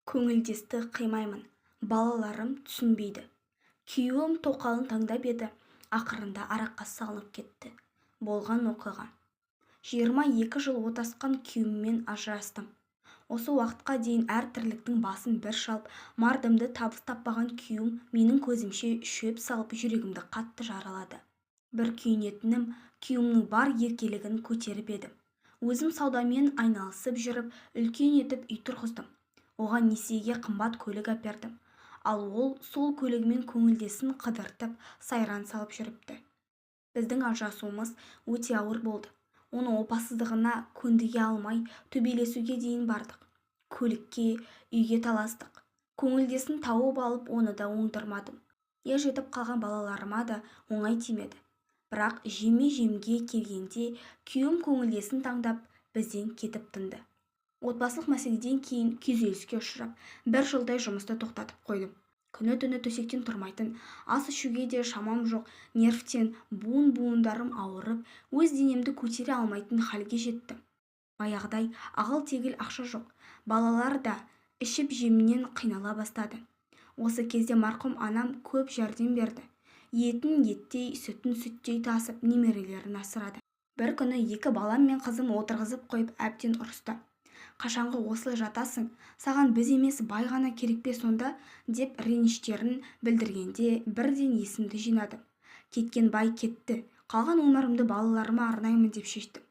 Көңілдесті қимаймын, балаларым түсінбейді. Күйеуім тоқалын таңдап еді, ақырында араққа салынып кетті. Болған оқиға. 22 жыл отасқан күйеуіммен ажырастым. Осы уақытқа дейін әр тірліктің басын бір шалып, мардымды табыс таппаған күйеуім менің көзімше шөп салып, жүрегімді қатты жаралады. Бір күйінетінім, күйеуімнің бар еркелігін көтеріп едім. Өзім саудамен айналысып жүріп, үлкен етіп үй тұрғыздым. Оған несиеге қымбат көлік әпердім. Ал ол сол көлігімен көңілдесін қыдыртып, сайран салып жүріпті. Біздің ажырасуымыз өте ауыр болды. Оның опасыздығына көндіге алмай, төбелесуге дейін бардық. Көлікке, үйге таластық. Көңілдесін тауып алып, оны да оңдырмадым. Ер жетіп қалған балаларыма да оңай тимеді. Бірақ жеме-жемге келгенде күйеуім көңілдесін таңдап, бізден кетіп тынды. Отбасылық мәселеден кейін күйзеліске ұшырап, бір жылдай жұмысты тоқтатып қойдым. Күні-түні төсектен тұрмайтын, ас ішуге де шамам жоқ, нервтен буын-буындарым ауырып, өз денемді көтере алмайтын халге жеттім. Баяғыдай ағыл-тегіл ақша жоқ. Балалар да ішіп-жемнен қинала бастады. Осы кезде марқұм анам көп жәрдем берді. Етін еттей, сүтін сүттей тасып, немерелерін асырады. Бір күні екі балам мен қызым отырғызып қойып әбден ұрысты. Қашанғы осылай жатасың, саған біз емес бай ғана керек пе сонда, деп реніштерін білдіргенде бірден есімді жинадым. Кеткен бай кетті, қалған өмірімді балаларыма арнаймын деп шештім.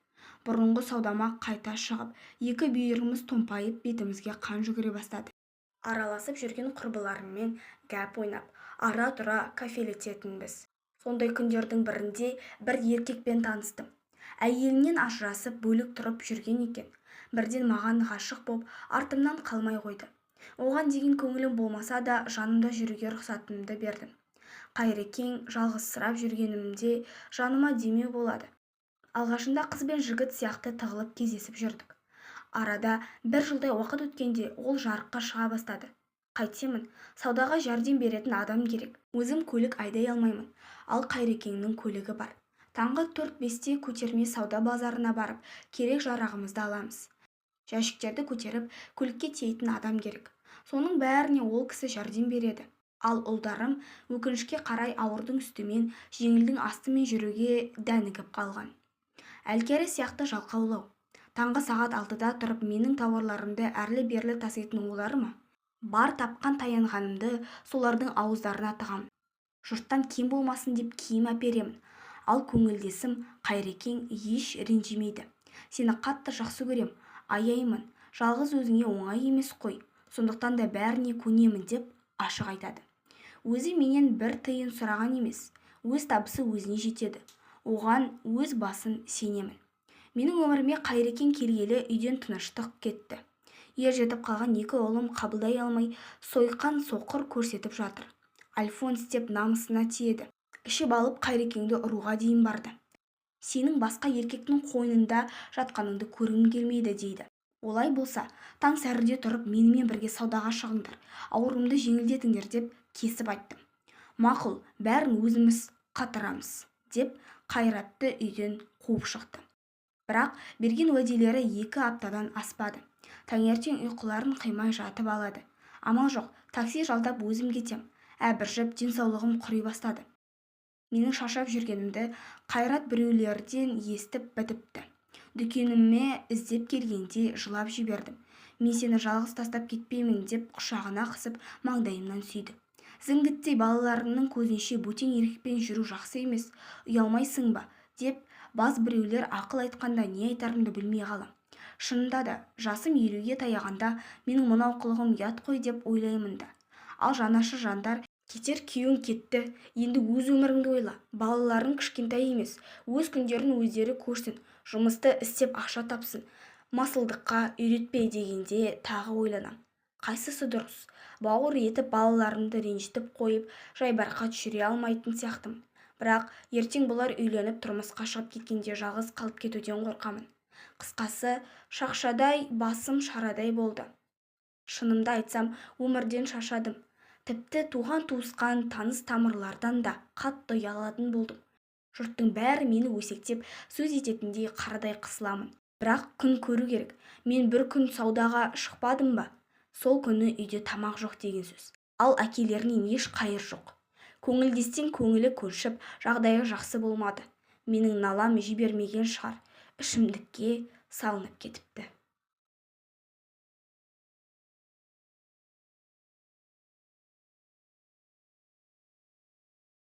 Бұрынғы саудама қайта шығып, екі бүйіріміз томпайып, бетімізге қан жүгіре бастады. Араласып жүрген құрбыларыммен гәп ойнап, ара-тұра кафелететінбіз. Сондай күндердің бірінде бір еркекпен таныстым. Әйелінен ажырасып, бөлек тұрып жүрген екен. Бірден маған ғашық боп, артымнан қалмай қойды. Оған деген көңілім болмаса да, жанымда жүруге рұқсатымды бердім. Қайрекең жалғызсырап жүргенімде жаныма демеу болады. Алғашында қыз бен жігіт сияқты тығылып кездесіп жүрдік. Арада бір жылдай уақыт өткенде ол жарыққа шыға бастады. Қайтемін, саудаға жәрдем беретін адам керек. Өзім көлік айдай алмаймын, ал Қайрекеңнің көлігі бар. Таңғы 4-5-те көтерме сауда базарына барып, керек-жарағымызды аламыз. Жәшіктерді көтеріп, көлікке тиейтін адам керек. Соның бәріне ол кісі жәрдем береді. Ал ұлдарым өкінішке қарай ауырдың үстімен, жеңілдің астымен жүруге дәнігіп қалған. Әлкәрі сияқты жалқаулау. Таңғы сағат 6-да тұрып менің тауарларымды әрлі-берлі таситын олар ма? Бар тапқан таянғанымды солардың ауыздарына тығам. Жұрттан кем болмасын деп киім әперемін. Ал көңілдесім Қайрекең еш ренжімейді. Сені қатты жақсы көрем, аяймын, жалғыз өзіңе оңай емес қой, сондықтан да бәріне көнемін деп ашық айтады. Өзі менен бір тиын сұраған емес, өз табысы өзіне жетеді. Оған өз басым сенемін. Менің өміріме Қайрекең келгелі үйден тыныштық кетті. Ер жетіп қалған екі ұлым қабылдай алмай, сойқан соқыр көрсетіп жатыр. Альфонс деп намысына тиеді. Ішіп алып Қайрекеңді ұруға дейін барды. Сенің басқа еркектің қойнында жатқаныңды көргім келмейді дейді. Олай болса, таң сәріде тұрып менімен бірге саудаға шығыңдар, ауруымды жеңілдетіңдер деп кесіп айттым. Мақұл, бәрін өзіміз қатырамыз деп Қайратты үйден қуып шықты. Бірақ берген уәделері 2 аптадан аспады. Таңертең ұйқыларын қимай жатып алады. Амал жоқ, такси жалдап өзім кетем. Әбіржіп денсаулығым құри бастады. Менің шаршап жүргенімді Қайрат біреулерден естіп бітіпті. Дүкеніме іздеп келгенде жылап жібердім. Мен сені жалғыз тастап кетпеймін деп құшағына қысып маңдайымнан сүйді. Зіңгіттей балаларымның көзінше бөтен еркекпен жүру жақсы емес, ұялмайсың ба деп баз біреулер ақыл айтқанда не айтарымды білмей қалам. Шынында да, жасым 50-ге таяғанда менің мынау қылығым ұят қой деп ойлаймын да. Ал жанашыр жандар кетер күйеуің кетті, енді өз өміріңді ойла, балаларың кішкентай емес, өз күндерін өздері көрсін, жұмысты істеп ақша тапсын, масылдыққа үйретпе дегенде тағы ойланам. Қайсысы дұрыс? Бауыр етіп балаларымды ренжітіп қойып, жайбарақат жүре алмайтын сияқтымын. Бірақ ертең бұлар үйленіп тұрмысқа шығып кеткенде жалғыз қалып кетуден қорқамын. Қысқасы, шақшадай басым шарадай болды. Шынымды айтсам, өмірден шаршадым. Тіпті туған-туысқан, таныс тамырлардан да қатты ұялатын болдым. Жұрттың бәрі мені өсектеп, сөз ететіндей қарадай қысыламын. Бірақ күн көру керек. Мен бір күн саудаға шықпадым ба? Сол күні үйде тамақ жоқ деген сөз. Ал әкелерінен еш қайыр жоқ. Көңілдестен көңілі көншіп, жағдайы жақсы болмады. Менің налам жібермеген шығар, ішімдікке салынып кетіпті.